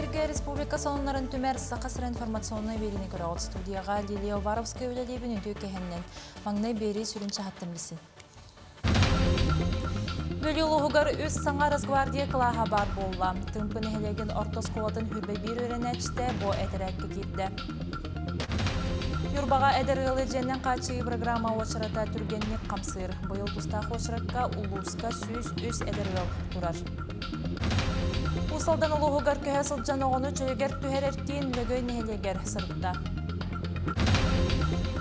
Эфиргэ республика сонуннарын түмэр Саха сирэ информационнай биэриини көрөҕүт. Студияҕа Лилия Уваровская үлэлиибин үтүө кэһэннэн. Маҥнай биэрии сүрүн чаһаттан билсин. Бүлүү улууһугар үс саҥа Росгвардия кылааһа баар буолла. Тыымпы нэһилиэгин орто оскуолатын хүрбэ биир үөрэнээччитэ бу этэрээккэ киирдэ. Ньурбаҕа эдэр ыалы дьиэнэн хааччыйыы программа уочарата түргэнник хамсыыр. Быйыл тустаах уочаракка улууска 103 эдэр ыал турар. Уус Алдан улууһугар көһө сылдьан оҕону чөлүгэр түһэрэртиин Лөгөй нэһилиэгэр сырытта.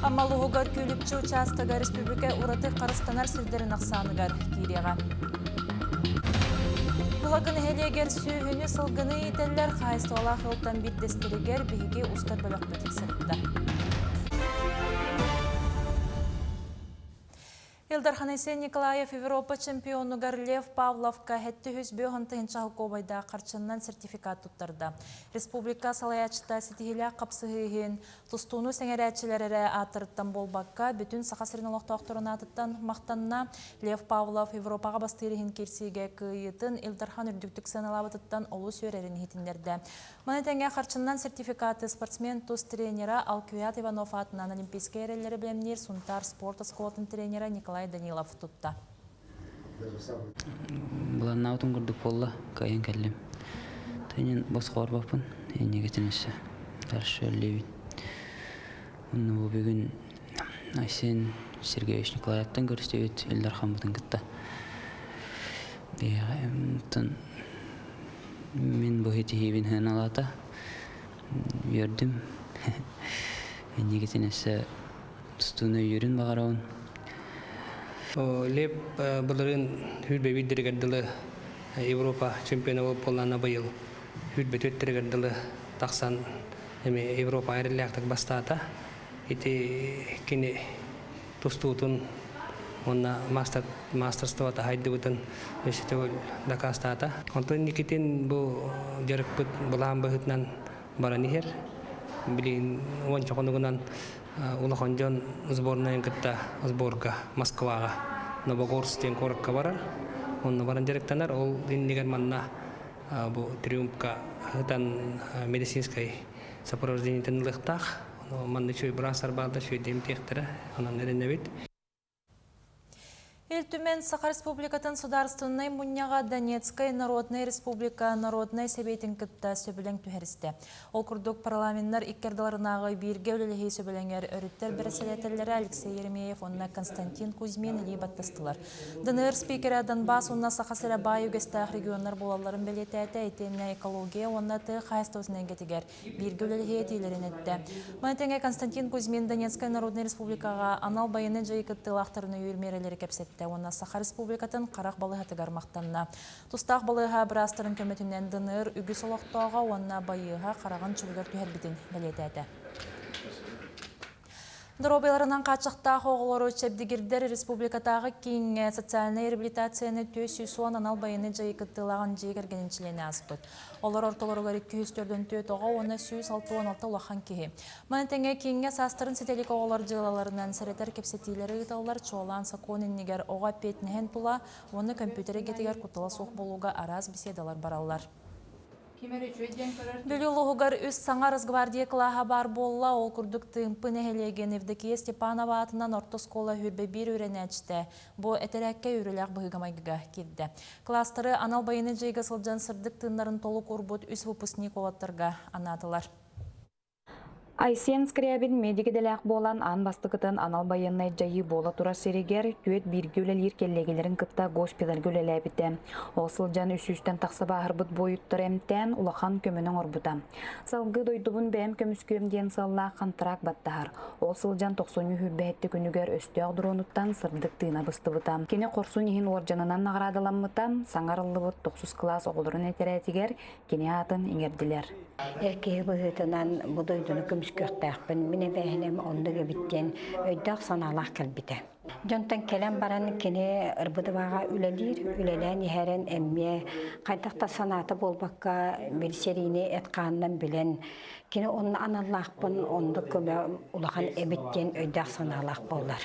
Амма улууһугар Күлүкчү учаастага республика ураты харыстанар сирдэрин ахсааныгар киириэҕэ. Тулагы нэһилиэгэр сүөһүнү, сылгыны иитэллэр хаһаайыстыбалаах ыалтан биирдэстэригэр биһиги устар бөлөхпүт сырытта. Ил Дархан Айсен Николаев Европа чемпионугар Лев Павловка 705 тыһыынча холкуобайдаах харчыннан сертификат туттарда. Республика салайааччыта ситиһиилээх хапсыһыы иһин тустууну сэҥэрээччилэр эрэ ааттарыттан буолбакка, бүтүн Саха сирин олохтоохторун аатыттан махтанна. Лев Павлов Европаҕа бастыыр иһин киирсиигэ кыайыытын Ил Дархан үрдүктүк сыаналаабытыттан олус үөрэрин иһитиннэрдэ. Маны тэҥэ харчыннан сертификаты спортсмен тус тренера Алквиад Иванов аатынан Олимпийскай эрэллэри бэлэмниир Сунтаар спорт оскуолатын тренера Николай Данилов тутта. Быланнаабытым курдук буолла, кыайан кэллим. Тэнин босхоорбоппун, иннигитин өссө дальше үллэбин. Онно бу бүгүн Айсен Сергеевич Николаевтан көрүстүбүт Ил Дархаммытын кытта. Тын Мин бу ситиһиибин сыаналаата. Үөрдүм. Инникитин өссө тустууну өйүүрүн баҕарабын. Лев былырыын сүүрбэ дылы Европа чемпиона буоллаана быйыл 24 дылы тахсан эми Европа эрэллээхтик бастаата. Ити кини тустуутун уонна мастер мастерствота хайдыбытын өссө дакаастаата. Онтон Никитин бу дьарыкпыт былаан быһыытынан баран иһэр. Билигин уонча хонугунан улахан дьон сборнайын кытта сборга Москваҕа Новогорск диэн куоракка барар. Онно баран дьарыктанар. Ол иннигэр манна бу триумфка ыытан медицинскэй сопровождениетын ылыахтаах. Манна үчүгэй быраастар бааллар, үчүгэйдик эмтиэхтэрэ. Онон эрэнэбит. Ил Түмэн Саха Республикатын Судаарыстыбаннай Мунньаҕа Донецкай Народнай Республика Народнай Сэбиэтин кытта сөбүлэҥ түһэристэ. Ол курдук, парламеннар икки ардыларынааҕы бииргэ үлэлэһии сөбүлэҥэр өрүттэр бэрэссэдээтэллэрэ Алексей Еремеев уонна Константин Кузьмин илии баттастылар. ДНР спикерэ Донбасс уонна Саха сирэ баай үгэстээх регионнар буолалларын бэлиэтээтэ, итиэннэ экология уонна тыа хаһаайыстыбатын эйгэтигэр бииргэ үлэлэһии этиилэрин эттэ. Маны тэҥэ Константин Кузьмин Донецкай Народнай Республикаҕа анал байыаннай дьайыы кыттыылаахтарын өйүүр миэрэлэри кэпсэттэ уонна Саха Республикатын харах балыыһатыгар махтанна. Тустаах балыыһа быраастарын көмөтүнэн ДНР үгүс олохтооҕо уонна байыаһа хараҕын чөлүгэр түһэрбитин бэлиэтээтэ. Доруобуйаларынан хааччахтаах оҕолору чэбдигирдэр республикатааҕы кииҥҥэ социальнай реабилитацияны 410 анал байыаннай дьайыы кыттыылааҕын дьиэ кэргэнин чилиэнэ ааспыт. Олор ортолоругар 244 оҕо уонна 166 улахан киһи. Маны тэҥэ кииҥҥэ саастарын ситэ илик оҕолор дьыалаларынан сэрэтэр кэпсэтиилэри ыыталлар, чуолаан сокуон иннигэр оҕо эппиэтинэһин тула уонна көмпүүтэр эйгэтигэр куттала суох буолууга араас беседалар бараллар. Бүлүү улууһугар үс саҥа Росгвардия кылааһа баар буолла. Ол курдук Тыымпы нэһилиэгин Евдокия Степанова аатынан орто оскуола 21 үөрэнээччитэ бу этэрээккэ үөрүүлээх быһыыга-майгыга киирдэ. Кылаастары анал байыаннай дьайыыга сылдьан сырдык тыыннарын толук уурбут үс выпускник уолаттарга анаатылар. Айсен Скрябин медик идэлээх буолан, аан бастакытын анал байыаннай дьайыы буола турар сиригэр түөрт бииргэ үлэлиир кэллиэгэлэрин кытта госпитальга үлэлээбитэ. Ол сылдьан үс сүүстэн тахса бааһырбыт буойуттары эмтээн, улахан көмөнү оҥорбута. Салгыы дойдубун бэйэм көмүскүөм диэн сыаллаах хантараак баттаһар. Ол сылдьан тохсунньу сүүрбэһэттэ күнүгэр өстөөх дронуттан сырдык тыына быстыбыта. Кини хорсун иһин уордьанынан наҕараадаламмыта, саҥа арыллыбыт тохсус кылаас оҕолорун этэрээтигэр кини аатын иҥэрдилэр. Эр киһи быһыытынан бу дойдуну көмүскүөхтээхпин, мин эбээһинэм оннук эбит диэн өйдөөх-санаалаах кэлбитэ. Дьонтон кэлэн баран кини РБДВ-ҕа үлэлиир, үлэлээн иһэрин эмиэ хайдах да санаата буолбакка бил сэриини эт-хаанынан билэн, кини онно аналлаахпын, оннук көмө улахан эбит диэн өйдөөх-санаалаах буолар.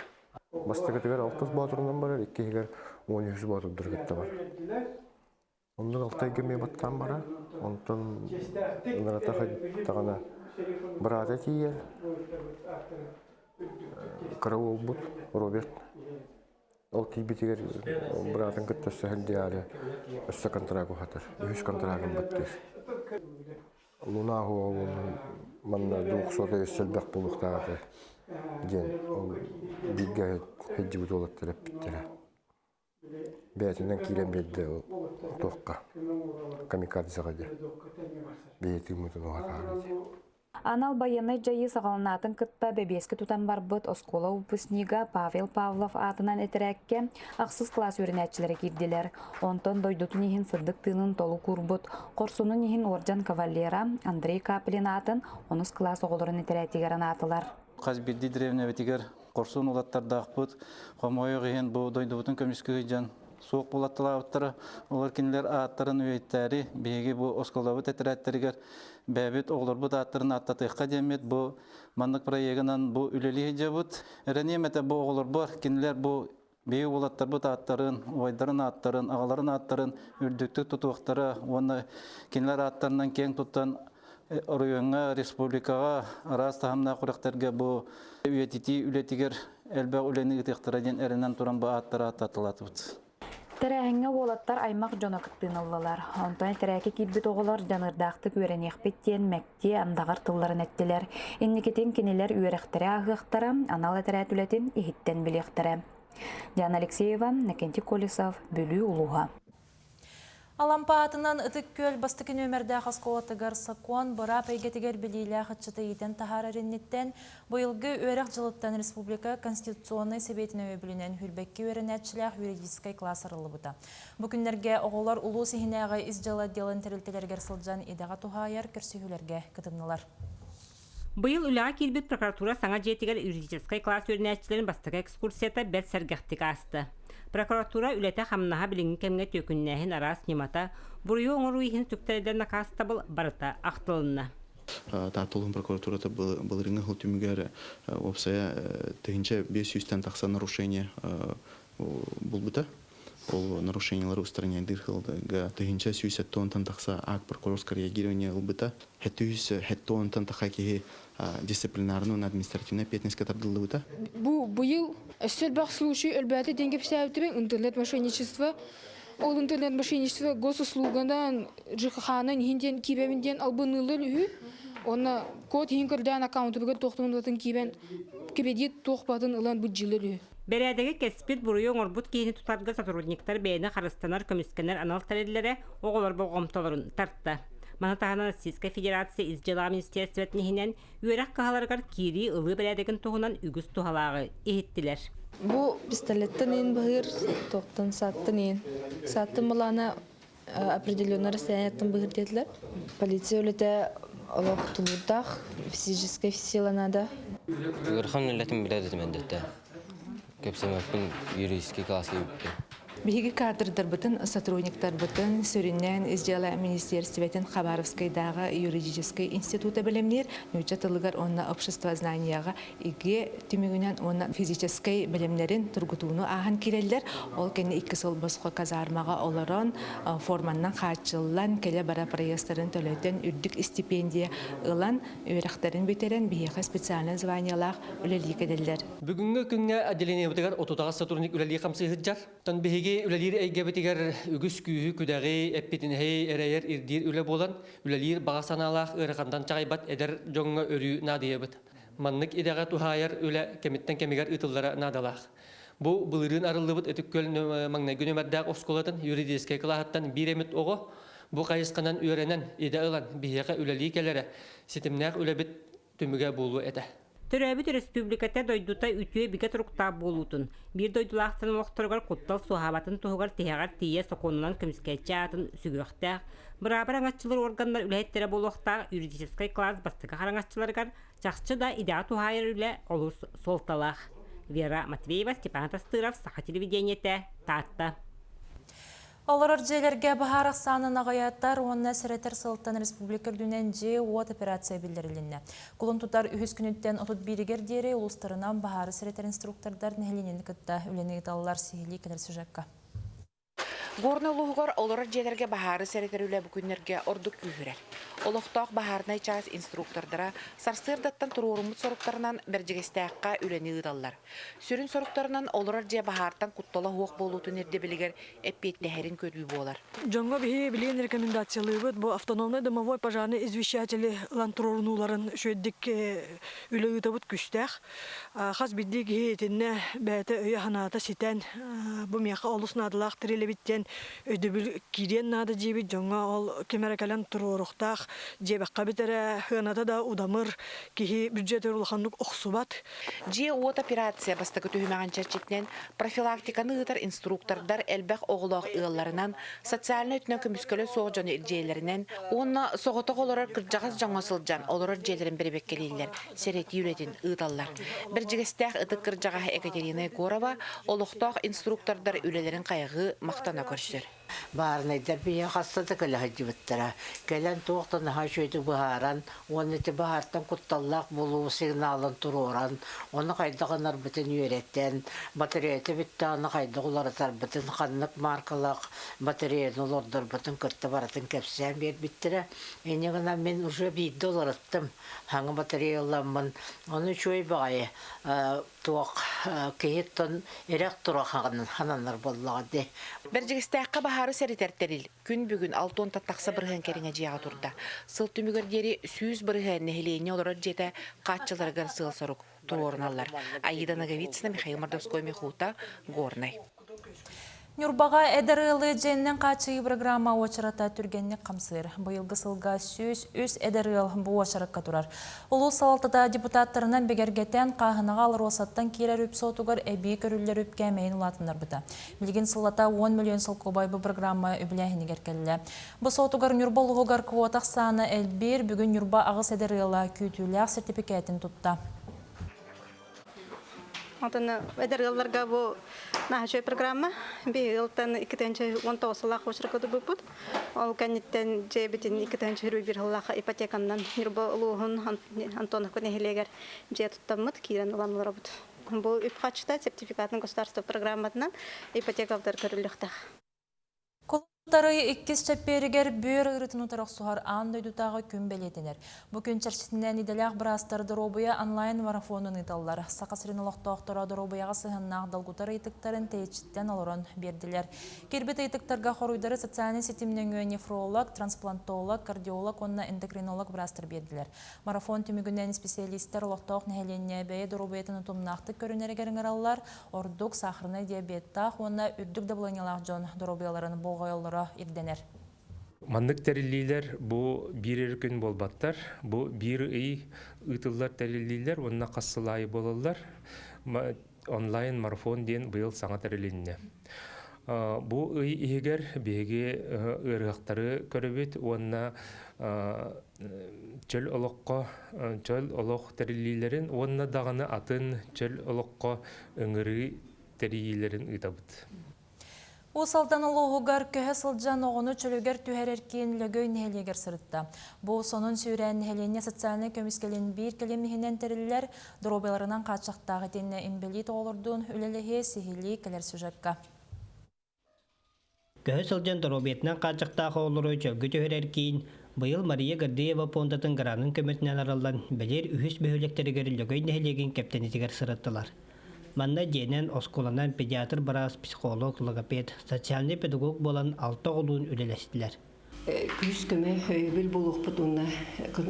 Бастакытыгар алтыс боотурунан барар, иккиһигэр 13 боотурдары кытта бар. Оннук Алтайга эмиэ баттаан барар. Онтон ынырата даҕаны быраата тиийэр. Кыра уолбут Роберт ол тиийбитигэр быраатын кытта сөһүлдьээри өссө контракт уһатар. Үһүс контрагын баттыыр. Луна уоҕа буоллун манна двухсотай өссө элбэх буолуохтаах этэ диэн ол бииргэ сылдьыбыт уолаттар эппиттэрэ. Бэйэтинэн киирэн биэрдэ ол туохха камикадзеҕа диэн бэйэ тыыммытын уһатаары диэн. Анал байыаннай дьайыы саҕаланаатын кытта бэбиэскэ тутан барбыт оскуола выпускнига Павел Павлов аатынан этэрээккэ ахсыс кылаас үөрэнээччилэрэ киирдилэр. Онтон дойдутун иһин сырдык тыынын толук уурбут, хорсунун иһин уордьан кавалера Андрей Каплин аатын онус кылаас оҕолорун этэрээтигэр анаатылар. Хас биирдии древнэбитигэр хорсун уолаттардаахпыт. Хомойуох иһин бу дойдубутун көмүскүү сылдьан суох булатталаабыттара. Олор кинилэр ааттарын үйэйтээри биһиги бу оскуолабыт этэрээттэригэр бэйэбит оҕолорбут ааттарын ааттатыахха диэммит бу маннык проегынан бу үлэлии сылдьабыт. Эрэниэм этэ бу оҕолорбор кинилэр бу биһиги уолаттарбыт ааттарын, убайдарын ааттарын, аҕаларын ааттарын үрдүктүк тутуохтара уонна кинилэр ааттарынан киэҥ туттан оройуоҥҥа, республикаҕа араас таһымнаах күрэхтэргэ бу үйэтитии үлэтигэр элбэх үлэни ыытыахтара диэн эрэнэн туран бу ааттары ааттатылаатыбыт. Тэрээһиҥҥэ уолаттар аймах дьоно кыттыыны ыллылар. Онтон этэрээккэ киирбит оҕолор дьаныардаахтык үөрэниэхпит диэн мэктиэ андаҕар тылларын эттилэр. Инникитин кинилэр үөрэхтэрэ ааһыахтара, анал этэрээт үлэтин иһиттэн билиэхтэрэ. Диана Алексеева, Накентий Колесов, Бүлүү улууһа. Алампа аатынан Ытык Күөл бастакы нүөмэрдээх оскуолатыгар сокуон быраап эйгэтигэр билиилээх ыччаты иитэн таһаарар инниттэн быйылгы үөрэх дьылыттан республика Конституционнай Сэбиэтин өйөбүлүнэн Хүрбэкки үөрэнээччилээх юридическай класс арыллыбыта. Бу күннэргэ оҕолор улуус иһинээҕи ис дьыала отделын тэрилтэлэригэр сылдьан идэҕэ туһаайар көрсүһүүлэргэ кытыннылар. Быйыл үлэҕэ киирбит прокуратура саҥа дьиэтигэр юридическай класс үөрэнээччилэрин бастакы экскурсията бэрт сэргэхтик ааста. Прокуратура үлэтэ-хамнаһа билиҥҥи кэмҥэ түөкүннээһин араас ньымата, буруйу оҥоруу иһин сүктэриллэр накаастабыл барыта ахтылынна. Таатта улууһун прокуратурата былырыыҥҥы сыл түмүгэр уопсайа 1500-тэн тахса нарушение булбута. Ол нарушениелары устраняйдыыр сылга 1170 тахса акт прокурорского реагирования ылбыта. 770 таха киһи дисциплинарный уонна административнай ответственностька тардыллыбыта. Бу быйыл өссө элбэх случай өлбөөтө диэн кэпсээбитибин интернет-мошенничество ол интернет-мошенничество госуслуганан ЖКХ-нан иһин диэн киибэбин диэн албынныыллар үһү. Онно код иһин көрдөөн аккаунтубугар туохтун киибэн кредит туох батын ылан быдьыылар үһү. Бэрээдэги кэспит буруйу оҥорбут киһини тутарга сотрудниктар бэйэни харыстанар, көмүскэнэр анал тэриллэрэ оҕолор болҕомтолорун тарта. Маны таһынан Российскай Федерация Ис дьыала министерствотын иһинэн үөрэх кыһаларыгар киирии ылыы бэрээдэгин туһунан үгүс туһалааҕы иһиттилэр. Бу пистолеттан иин быһыыр, туохтан сааттан иин. Сааттан былаана определенное расстояниеттан быһыыр диэтилэр. Полиция үлэтэ олох тулуурдаах, физическая сила надо. Ыарахан үлэтин билэр этим эндэтте. Кэпсэмэппин юридический класска киирбиппин. Биһиги кадрдарбытын, сотрудниктарбытын сүрүннээн Ис дьыала министиэристибэтин Хабаровскайдааҕы юридическай института бэлэмниир нуучча тылыгар уонна обществознанияҕа ИГЭ түмүгүнэн уонна физическэй бэлэмнэрин тургутууну ааһан киирэллэр. Ол кэннэ икки сыл босхо казармаҕа олорон, форманнан хааччыллан, кэлэ-бара проездтарын төлөтөн, үрдүк стипендия ылан, үөрэхтэрин бүтэрэн, биһиэхэ специальнай званиелаах үлэлии кэлэллэр. Бүгүҥҥү күҥҥэ отделениебытыгар 38 сотрудник үлэлии-хамсыы сылдьар. Оттон биһиги үлэлиир эйгэбитигэр үгүс күүһү-күдэҕи, эппитинэһи эрэйэр ирдиир үлэ буолан, үлэлиир баҕа санаалаах ыарахантан чаҕыйбат эдэр дьоҥҥо өрүү наадыйабыт. Маннык идэҕэ туһаайар үлэ кэмиттэн кэмигэр ыытыллара наадалаах. Бу былырыын арыллыбыт Ытык Күөл маҥнайгы нүөмэрдээх оскуолатын юридическай кылааһыттан биир эмит оҕо бу хайысханан үөрэнэн, идэ ылан биһиэхэ үлэлии кэлэрэ ситимнээх үлэбит түмүгэ буолуо этэ. Төрөөбүт өрөспүүбүлүкэтэ дойдута үтүө бигэ туруктаах буолуутун, биир дойдулаахтарын олохторугар куттал суоһаабатын туһугар тиһэҕэр тиийэ сокуонунан көмүскээччи аатын сүгүөхтээх, быраабы араҥаччылар органнар үлэһиттэрэ буолуохтаах юридическай класс бастакы хараҥаччыларыгар чахчы да идэҕэ туһаайар үлэ олус суолталаах. Вера Матвеева, Степан Тастыров, Саха телевидениетэ, Таатта. Олорор дьиэлэргэ баһаар ахсаанын аҕыйатар уонна сэрэтэр сылтан республика үрдүнэн дьиэ-уот операция биллэрилиннэ. Кулун тутар үһүс күнүттэн 31-гэр диэри улуустарынан баһаары сэрэтэр инструктордар нэһилиэнньэни кытта үлэни ыыталлар сиһилии кэлэр сюжекка. Горнай улууһугар олорор дьиэлэргэ баһаары сэрэтэр үлэ бу күннэргэ ордук күүһүрэр. Олохтоох баһаарынай чаас инструктордара сарсыардаттан туруоруммут соруктарынан Бэрдьигэстээххэ үлэни ыыталлар. Сүрүн соруктарынан олорор дьиэ баһаартан куттала суох буолуутун ирдэбилигэр эппиэттэһэрин көрүү буолар. Дьоҥҥо биһиги билигин рекомендациялыыбыт бу автономный домовой пожарный извещатели ылан туруорунууларын үчүгэйдик үлэ ыытабыт күстээх. Хас биирдии киһи итиннэ бэйэтэ өйө-санаата ситэн, бу миэхэ олус наадалаах тэрил эбит диэн өйдөбүл киириэн наада диэбит дьоҥҥо ол ким эрэ кэлэн туруоруохтаах диэбэххэ эбит эрэ, сыаната да удамыр, киһи бюджетигэр улаханнык охсубат. Дьиэ-уот операция бастакы түһүмэҕин чэрчитинэн профилактиканы ыытар инструктордар элбэх оҕолоох ыалларынан, социальнай өттүнэн көмүскэлэ суох дьону дьиэлэринэн уонна соҕотох олорор кырдьаҕас дьоҥҥо сылдьан олорор дьиэлэрин бэрэбиэркэлииллэр, сэрэтии үлэтин ыыталлар. Бэрдьигэстээх ытык кырдьаҕаһа Екатерина Егорова олохтоох инструктордар үлэлэрин хайҕыы махтана көрсөр. Баарынайдар биһиэхэ хаста да кэлэ сылдьыбыттара. Кэлэн туох да наһаа үчүгэйдик быһааран уонна ити баһаартан кутталлаах буолуу сигналын туруоран, ону хайдах гынарбытын үөрэтэн, батареята бүттэҕинэ хайдах уларытарбытын, ханнык мааркалаах батареяны олордорбутун кытта барытын кэпсээн биэрбиттэрэ. Инньэ гынан мин уже биирдэ уларыттым. Хаҥа батареяламмын, ону үчүгэй баҕайы туох киһиттэн ирэх тура хананар буоллаҕа дии. Бэрдьигэстээххэ баһаары сэрэтэр тэрил күн бүгүн 60 тахса бырыһыан кэриҥэ дьиэҕэ турда. Сыл түмүгэр диэри 100% нэһилиэнньэ олорор дьиэтэ хааччыларыгар сыал-сорук туруоруналлар. Аида Ноговицына, Михаил Мордовской, Михута, Горнай. Ньурбаҕа эдэр ыалы дьиэннэн хааччыйыы программа уочарата түргэнник хамсыыр. Быйылгы сылга 103 эдэр ыал бу уочаракка турар. Улуус салалтата депутаттарынан бигэргэтэн, хааһынаҕа Алросаттан киирэр үп суотугар эбии көрүллэр үп кээмэйин улаатыннарбыта. Билигин сыллата 10 миллион солкуобай бу программа үбүлээһинигэр кэллэ. Бу суотугар Ньурба улууһугар квота ахсаана элбиир, бүгүн Ньурба аҕыс эдэр ыала күүтүүлээх сертификатын тутта. Онтон эдэр ыалларга бу наһаа программа. Би ыалтан 2019 сыллаах очерка тубуппут. Ол кэнниттэн дьиэбитин 2021 сыллаах ипотеканнан Ньурба улууһун Антоновка нэһилиэгэр дьиэ туттаммыт, киирэн ылан олоробут. Бу үп харчыта сертификатын государство программатынан ипотекалар көрүллүөхтээх. Култары иккис чэппиэригэр бүөр ыарыытын утары охсуһар аан дойдутааҕы күн бэлиэтэнэр. Бу күн чэрчитинэн идэлээх быраастар доруобуйа онлайн-марафонун ыыталлар. Саха сирин олохтоохторо доруобуйаҕа сыһыаннаах долгутар ыйытыктарын тэйиччиттэн олорон биэрдилэр. Киирбит ыйытыктарга хоруйдары социальнай ситим нөҥүө нефролог, трансплантолог, кардиолог уонна эндокринолог быраастар биэрдилэр. Марафон түмүгүнэн исписэлиистэр олохтоох нэһилиэнньэ бэйэ доруобуйатын утумнаахтык көрүнэригэр ыҥыраллар, ордук сахарнай диабеттаах уонна үрдүк дабылыанньалаах дьон доруобуйаларын болҕойоллоро ирдэнэр. Маннык тэриллиилэр бу биир эрэ күн буолбаттар, бу биир ый ыытыллар тэриллиилэр уонна хас сыл аайы буолаллар. Онлайн-марафон диэн быйыл саҥа тэрилиннэ. Бу ый иһигэр биһиги ыарыһахтары көрөбүт уонна чөл олоххо чөл олох тэриллиилэрин уонна даҕаны атын чөл олоххо ыҥырыы тэрийиилэрин ыытабыт. Уус Алдан улууһугар көһө сылдьан оҕону чөлүгэр түһэрэр киин Лөгөй нэһилиэгэр сырытта. Бу сонун сүүрээн нэһилиэнньэ социальнай көмүскэлин биир кэлим иһинэн тэриллэр, доруобуйаларынан хааччахтаах итиэннэ инбэлиит оҕолордуун үлэлэһиэ сиһилии кэлэр сюжекка. Көһө сылдьан доруобуйатынан хааччахтаах оҕолору чөлгө түһэрэр киин быйыл Мария Гордеева пуондатын гранын көмөтүнэн арыллан бэлиэр үһүс бөһүөлэктэригэр Лөгөй нэһилиэгин Кэптэнитигэр сырыттылар. Манна дьиэнэн, оскуоланан педиатр-быраас, психолог, логопед, социальнай педагог буолан алта оҕолуун үлэлэстилэр. Күүс-көмө, өйөбүл буолуохпут уонна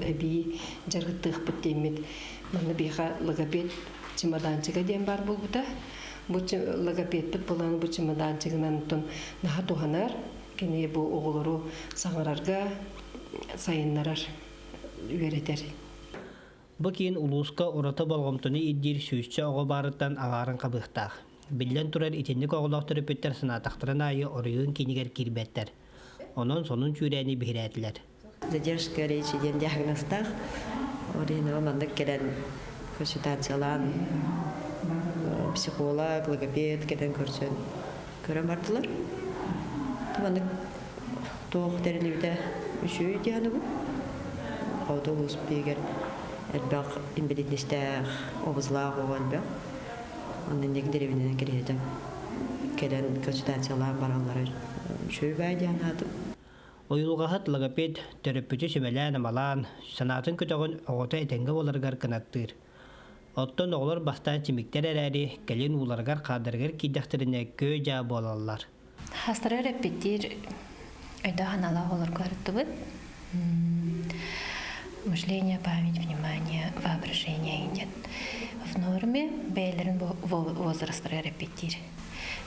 эбии дьарыктыахпыт диэммит. Манна биһиэхэ логопед чемоданчига диэн баар буолбута. Бу логопедпыт буолан бу чемоданчигынан оттон наһаа туһанар. Кини бу оҕолору саҥарарга сайыннарар, үөрэтэр. Бу киин улууска ураты болҕомтону ирдиир сүүсчэ оҕо баарыттан аҥаарын хабыахтаах. Биллэн турар, итинник оҕолоох төрөппүттэр санаатахтарын аайы оройуон киинигэр киирбэттэр. Онон сонун сүүрээни биһирээтилэр. Задержка речи диэн диагнозтаах. Оринова маннык кэлэн консультациялаан психолог, логопед кэлэн көрсөн көрөн бардылар. Маннык туох тэриллибитэ үчүгэй диэни бу. Хоту улуус биһигэр элбэх инбэлиитинэстээх, обузлаах оҕо элбэх. Онно инник дэриэбинэнэн кэриэтэ кэлэн консультациялаан бараллара Үчүгэй баай диэн аатым. Уйулҕаһыт логопед төрөппүтү сүбэлээн-амалаан, санаатын көтөҕөн оҕото этэҥҥэ буоларыгар кынаттыыр. Оттон оҕолор бастаан симиктэр эрээри, кэлин ууларыгар-хаардарыгар киирдэхтэринэ күө-дьаа буолаллар. Хастары эрэппиттиир өйдөөх аналаах олорго ырыттыбыт. Мышление, память, внимание, воображение диэн в норме бэйэлэрин возрастара эрэппиттиир.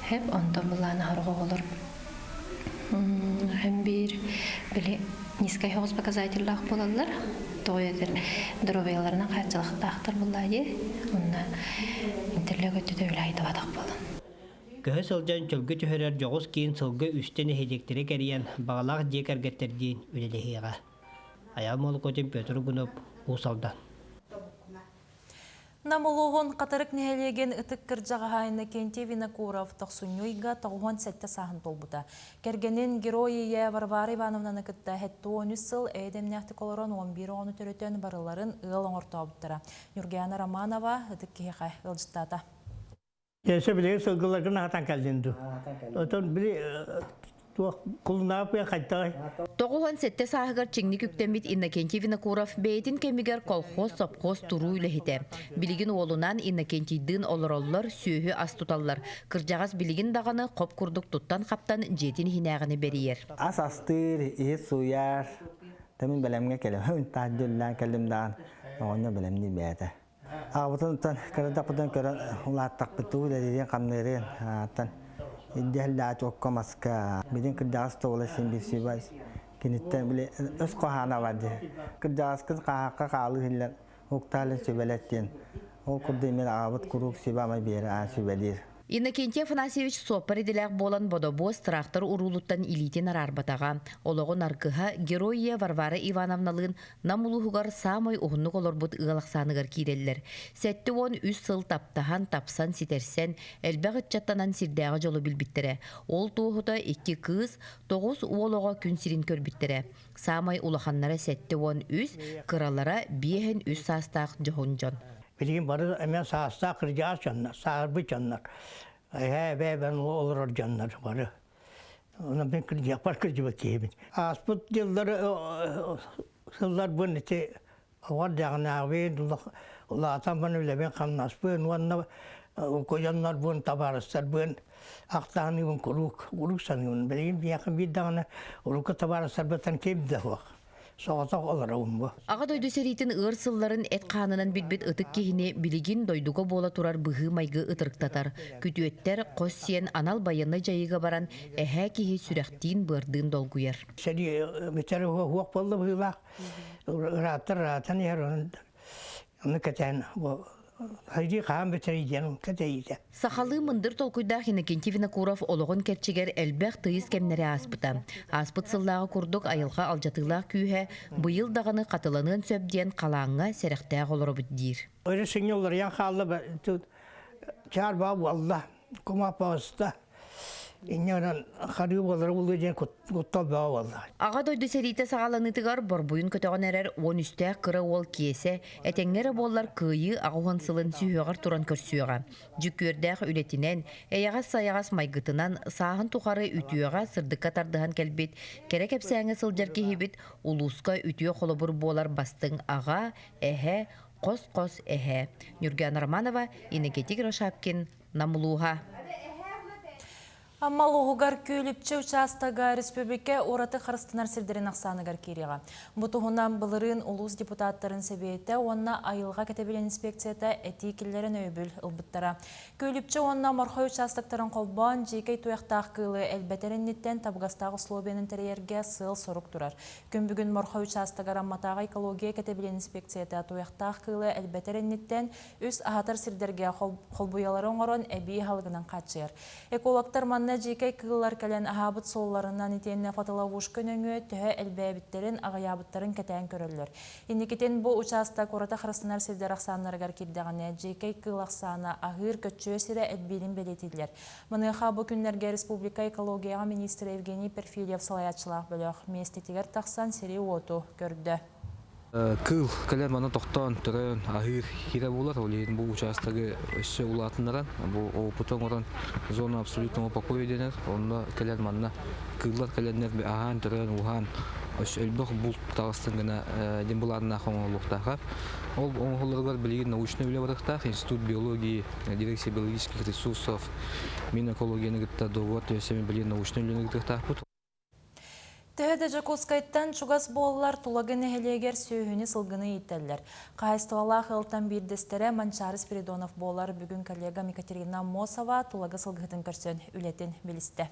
Хэп онтон былаан аһарҕа оҕолор һэм биир били низкай соҕус показателлаах буолаллар. Тоҕо этэр доруобуйаларынан хааччылахтаахтар буоллаа дии. Онно интеллект өттүтэ үлэ айдыбатах буолан. Көһө сылдьан чөлгө түһэрэр дьоҕус киин сылга үстэ нэһилиэктэри кэрийэн баҕалаах дьиэ кэргэттэрдиин үлэлэһиэҕэ. Айаал Молокотин, Петр Угунов, Уус Алдан. Нам улууһун Хатырык нэһилиэгин ытык кырдьаҕаһа Иннокентий Винокуров тохсунньу ыйга 97 сааһын туолбута. Кэргэнин Герой Ийэ Варвара Ивановнаны кытта 73 сыл эйэ-дэмнээхтик олорон 11 оҕону төрөтөн барыларын ыал оҥортообуттара. Ньургуяна Романова ытык киһиэхэ ыалдьыттаата. Өссө билигин сылгыларгын аһатан кэллин дуу? Отон били туох кулунааппыйа хайдаҕый? 97 сааһыгар чиҥник үктэммит Иннокентий Винокуров бэйэтин кэмигэр колхоз, сопхуос туруу үлэһитэ. Билигин уолунаан Иннокентийдыын олороллор, сүөһү ас туталлар. Кырдьаҕас билигин даҕаны хоп курдук туттан-хаптан дьиэтин иһинээҕини бэрийэр. Ас астыыр, иһит сууйар. Тэмин бэлэмҥэ кэлэм. Таһырдьа кэллим даҕан оҕонньор бэлэмниир бэйэтэ. Аҕабытын кырадаппытын көрөн улааттахпыт тугу үлэлиирин хамныырын ааттан ирдэһэллээх окко маска билин кырдьаҕас туола син биир сүбэ киниттэн били өс хоһоона бар дии кырдьаҕаскын хаһаахха хаалыы иһиллэн уктаалын сүбэлэт диэн ол курдук мин аҕабыт куруук сүбэ-ама биэрэ сүбэлиир. Иннокентий Афанасьевич суоппар идэлээх буолан бодобуос трактор уруулуттан илиитин араарбатаҕа. Олоҕун аргыһа Герой Ийэ Варвара Ивановналыын Нам улууһугар саамай уһуннук олорбут ыал ахсааныгар киирэллэр. 73 сыл таптаһан, тапсан, ситэрсэн, элбэх ыччаттанан сирдээҕи дьолу билбиттэрэ. Ол туоһута икки кыыс, тоҕус уол оҕо күн сирин көрбүттэрэ. Саамай улаханнара 73, кыралара 53 саастаах дьоһун дьон. Билигин бары эмиэ саастаах кырдьаҕас дьоннор, сааһырбыт дьоннор, эһээ, эбээ бэн олорор дьоннор бары. Онон мин кырдьыахпар кырдьыбыт киһибин. Ааспыт дьыллар сылларбын ити оҕо эрдэҕинээҕибин улаатан үлэбин хамнаспын уонна дьоннорбун, табаарыстарбын ахтааныыбын куруук куруук саныыбын. Билигин биһиэхэ биир даҕаны урукку табаарыстарбыттан ким да суох. Соҕотох олоробун бу. Аҕа дойду сэриитин ыар сылларын эт хаанынан билбит ытык киһини билигин дойдуга буола турар быһыы-майгы ытырыктатар. Күтүөттэр, хос сиэн анал байыаннай дьайыыга баран, эһээ киһи сүрэхтиин-быардыын долгуйар. Сэрии бүтэр уһуох буолла быһыылаах. Ырааттар ыраатан иһэр, ону кэтээн бу Хайдыы хаан бүтэрий диэн кэтэйиитэ. Сахалыы мындыр толкуйдаах Иннокентий Винокуров олоҕун кэрчигэр элбэх тыйыс кэмнэри ааспыта. Ааспыт сыллааҕы курдук айылҕа алдьатыылаах күүһэ быйыл даҕаны хатыланыан сөп диэн халааҥҥа сэрэхтээх олоробут диир. Өрө сынньа уларыйан хаалла, чаар баа буолла, кумаа паҕыста. Инньэ гынан харыы буолара буолуо диэн куттал бөҕө буолла. Аҕа дойду сэриитэ саҕаланыытыгар борбуйун көтөҕөн эрэр уон үстээх кыра уол Киэсэ этэҥҥэ эрэ буоллар Кыайыы аҕыс уон сылын сүһүөҕэр туран көрсүөҕэ. Дьүккүөрдээх үлэтинэн, эйэҕэс-сайаҕас майгытынан сааһын тухары үтүөҕэ, сырдыкка тардыһан кэлбит, кэрэ кэпсээҥҥэ сылдьар киһибит улууска үтүө холобур буолар бастыҥ аҕа, эһэ, хос-хос эһэ. Ньургуяна Романова, Иннокентий Кривошапкин, Нам улууһа. Амма улууһугар Күөлүпчэ учаастага республика ураты харыстанар сирдэрин ахсааныгар киириэҕэ. Бу туһунан былырыын улуус депутаттарын сэбиэтэ уонна айылҕа кэтэбилин инспекцията этии киллэрэн өйөбүл ылбыттара. Күөлүпчэ уонна Морхой учаастактарын холбоон дьиикэй туйахтаах кыылы элбэтэр инниттэн табыгастаах условиянан тэрийэргэ сыал-сорук турар. Күн бүгүн Морхой учаастагар Амматааҕы экология кэтэбилин инспекцията туйахтаах кыылы элбэтэр инниттэн үс аһатар сирдэргэ холбуйалары оҥорон эбии аһылыгынан хааччыйар. Экологтар манна дьиикэй кыыллар кэлэн аһаабыт суолларынан итиэннэ фотоловушка нөҥүө төһө элбээбиттэрин, аҕыйаабыттарын кэтээн көрөллөр. Инникитин бу учаастак ураты харыстанар сирдэр ахсааннарыгар киирдэҕинэ, дьиикэй кыыл ахсаана аһыыр көччүө сирэ элбиирин бэлиэтииллэр. Маныаха бу күннэргэ республика экологияҕа министрэ Евгений Перфильев салайааччылаах бөлөх миэстэтигэр тахсан сири-уоту көрдө. Кыыл кэлэн манна тохтоон, төрөөн, аһыыр хирэ буолар. Ол иһин бу учаастагы өссө улаатыннаран, бу опыты оҥорон зона абсолютного покоя дэнэр. Онно кэлэн манна кыыллар кэлэннэр аһаан, төрөөн, ууһаан өссө элбэх булт таҕыстын гына диэн былааннаах оҥоһуллуохтаах. Ол оҥоһулларыгар билигин научнай үлэ барыахтаах. Институт биологии, дирекция биологических ресурсов, Минэкологияны кытта договор түһэрсэммит билигин научнай үлэни ыытыахтаахпыт. Төһө да Дьокуускайтан чугас буоллар, Тулагы нэһилиэгэр сүөһүнү-сылгыны ииттэллэр. Хаһаайыстыбалаах ыалтан биирдэстэрэ Манчаары Спиридонов буолар. Бүгүн коллегам Екатерина Аммосова Тулагы сылгыһытын көрсөн үлэтин билистэ.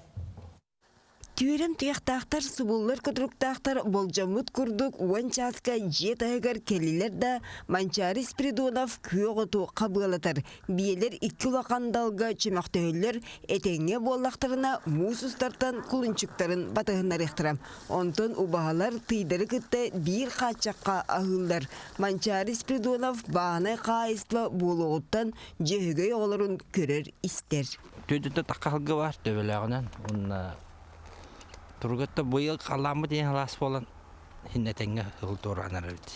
Түөрэн туйахтаахтар, субуллар кутуруктаахтар болдьоммут курдук уон чааска дьиэ таһыгар кэллилэр да, Манчаары Спиридонов күөх оту хабыалатар. Биэлэр икки улахан далга чөмөхтөһөллөр, этэҥҥэ буоллахтарына муус устартан кулунчуктарын батыһыннарыахтара. Онтон убаһалар тыйдары кытта биир хааччахха аһыыллар. Манчаары Спиридонов бааһынай хаһаайыстыба буолуоҕуттан дьөһөгөй оҕолорун көрөр-истэр. Түөтүттэ тахха бар төбөлөөҕүнэн уонна туругатта быйыл халааммыт иһин халаас буолан иһин этэҥҥэ сыл туораан эрэбит.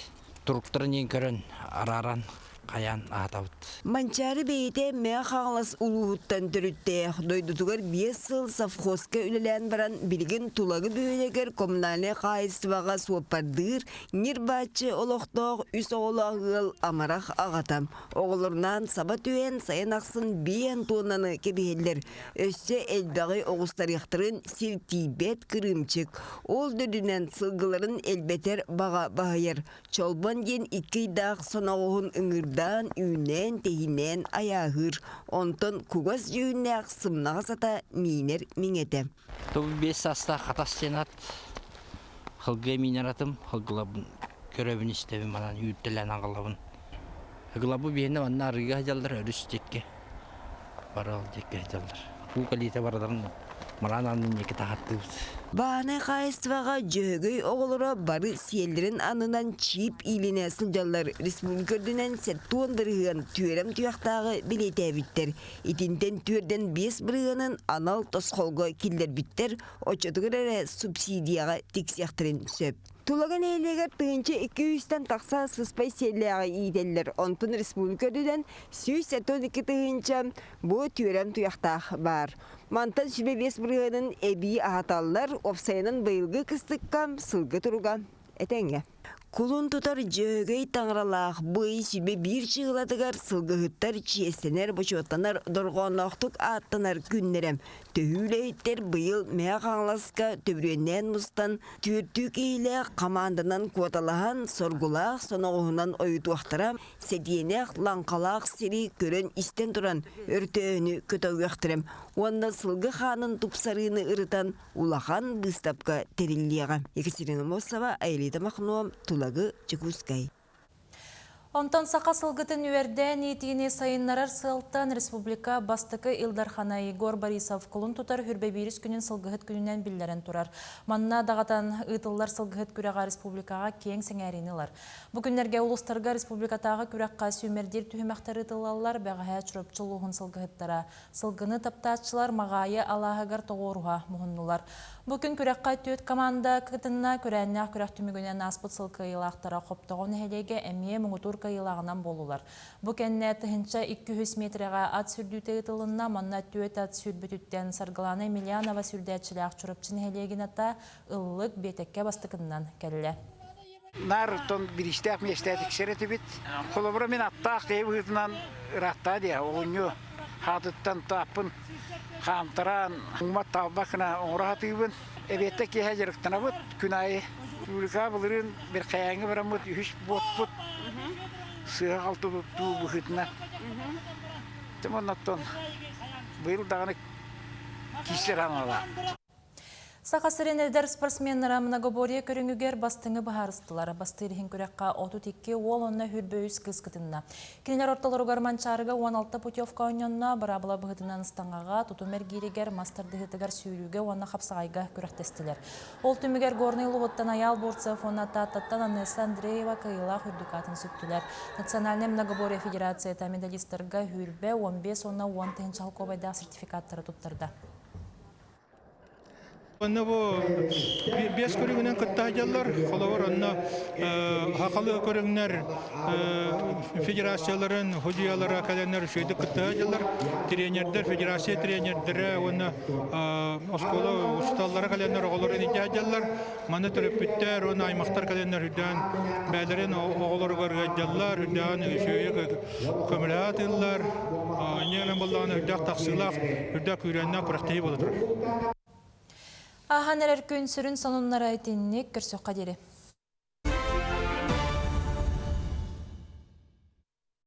Туруктарын иһин көрөн арааран хайаан аһатабыт. Манчаары бэйэтэ Мэҥэ Хаҥалас улууһуттан төрүттээх, дойдутугар 5 сыл совхозка үлэлээн баран билигин Тулагы бөһүөлэгэр коммунальнай хаһаайыстыбаҕа суоппардыыр, ньир-бааччы олохтоох үс оҕолоох ыал амарах аҕата. Оҕолорунаан саба түһэн сайын ахсын биэ Антоннаны кэбиһэллэр. Өссө элбэҕи оҕустарыахтарын сир тиийбэт кырыымчык. Ол да үрдүнэн сылгыларын элбэтэр баҕа баһыйар. Чолбон диэн икки ыйдаах соноҕоһун ыҥырдаан, үүнээн-тэһиинээн айааһыыр. Онтон кугас дьүһүннээх сымнаҕас ата миинэр миҥэтэ. Тубу 5 саастаах хатас диэн ат Хылгыа миинэр атым, хылгылабын көрөбүн истэбин манан үүртэлээн аҕалабын. Хылгылабы биһиэнэ манна арыыга сылдьаллар өрүс диэки барал диэки сылдьаллар. Уу кэлиитэ барыларын мараан аннын диэки таһаттыыбыт. Бааһынай хаһаайыстыбаҕа Дьөһөгөй оҕолоро бары сиэллэрин аннынан чип иилинэ сылдьаллар. Республика үрдүнэн 70% түөрэм туйахтааҕы бэлиэтээбиттэр. Итинтэн түөрдэн 5 бырыһыанын анал тосхолго киллэрбиттэр, оччотугар эрэ субсидияҕа тиксиэхтэрин сөп. Тулагы нэһилиэгэр 1200-тэн тахса сыспай сиэллээҕи иитэллэр. Онтон республика үрдүнэн 172 000 бу түөрэн туйахтаах баар. Мантан 25 бырыһыанын эбии аһаталлар, уопсайынан быйылгы кыстыкка сылгы туруга этэҥҥэ. Кулун тутар Дьөһөгөй таҥаралаах бый сүбэ биир чыылатыгар сылгыһыттар чиэстэнэр, бочуоттанар, дорҕоонноохтук ааттанар күннэрэ. Төһүүлэһиттэр быйыл Мэҥэ Хаҥаласка төбүрүөннээн мустан, түөртүү киһилээх хамаанданан куоталаһан, соргулаах соноҕоһунан ойутуохтара, сэтиэнэх, лаҥхалаах сири көрөн-истэн туран өртөөһүнү көтөҕүөхтэрэ уонна сылгы хаанын тупсарыыны ырытан улахан быыстапка тэриллиэҕэ. Екатерина Мосова, Аэлита Махно, Тулагы, Дьокуускай. Онтон саха сылгытын үөрдээн иитиини сайыннарар сыалтан республика бастакы Ил Дархана Егор Борисов кулун тутар хүрбэбиирис күнүн сылгыһыт күнүнэн биллэрэн турар. Манна даҕатан ыытыллар сылгыһыт күрэҕэ республикаҕа киэҥ сэҥээриини ылар. Бу күннэргэ улуустарга республикатааҕы күрэххэ сүүмэрдиир түһүмэхтэр ыытыллаллар, бэҕэһээ Чурапчы улууһун сылгыһыттара сылгыны таптааччылар Маҕаайы алааһыгар тоҕуоруһа муһуннулар. Бу күн күрэххэ түөрт команда кытынна, күрээннээх күрэх түмүгүнэн ааспыт сыл кыайыылаахтара Хоптоҕо нэһилиэгэ эмиэ муҥутуур кыайыылааҕынан буоллулар. Бу кэннэ 1200 метрэҕэ ат сүүрдүүтэ ыытылынна, манна түөрт ат сүүрбүтүттэн Саргылана Емельянова сүүрдээччилээх Чурапчы нэһилиэгин ата Ыллык биэтэккэ бастакыннан кэллэ. Наар оттон бириистээх миэстэ тиксэр этибит. Холобура мин аттаах киһи быһыытынан ырааттаа диэ, олунньу хаатыттан тааппын хаамтараан, уҥмат таалбат гына оҥоро сатыыбын. Эбиэттэ киэһэ дьарыктанабыт күн аайы. Республикаҕа былырыын Бэрхэйээҥҥэ бараммыт үһүс буотпут сыыһа-халты туттуу быһыытынан. Оннуттан быйыл даҕаны киирсэр аналаах. Саха сирин эдэр спортсменнара многоборье көрүҥүгэр бастыҥы быһаарыстылар. Бастыыр иһин күрэххэ 32 уол онно хүрбө үс кыыс кытынна. Кинилэр ортолоругар Манчаарыга 16 путевка оонньонно, быраабыла быһыытынан ыстаҥаҕа, тутум эргииригэр, мас тардыһыытыгар сүүрүүгэ уонна хапсаҕайга күрэхтэстилэр. Ол түмүгэр Горнай улууһуттан Айаал Бурцев уонна Тааттаттан Анесса Андреева кыайыылаах үрдүк аатын сүктүлэр. Национальнай многоборье федерацията медалистарга хүрбэ 15 уонна 10 тыһыынча солкуобайдаах сертификаттары туттарда. Онно бу биэс көрүҥүнэн кытта сылдьаллар. Холобур, онно хахалы көрүҥнэр федерацияларын судьуйалара кэлэннэр үчүгэйдик кытта сылдьаллар. Тренердэр, федерация тренердэрэ уонна оскуола учууталлара кэлэннэр оҕолорун илдьэ сылдьаллар. Манна төрөппүттэр уонна аймахтар кэлэннэр үрдээн бэйэлэрин оҕолоругар ыалдьаллар, үрдээн үчүгэйи көмөлөһө атыыллар. Инньэ буоллаҕына үрдээх тахсыылаах, үрдээх күүрээннээх күрэхтэһии буола турар. Ааһан эрэр күн сүрүн сонуннара итинник көрсөххө диэри.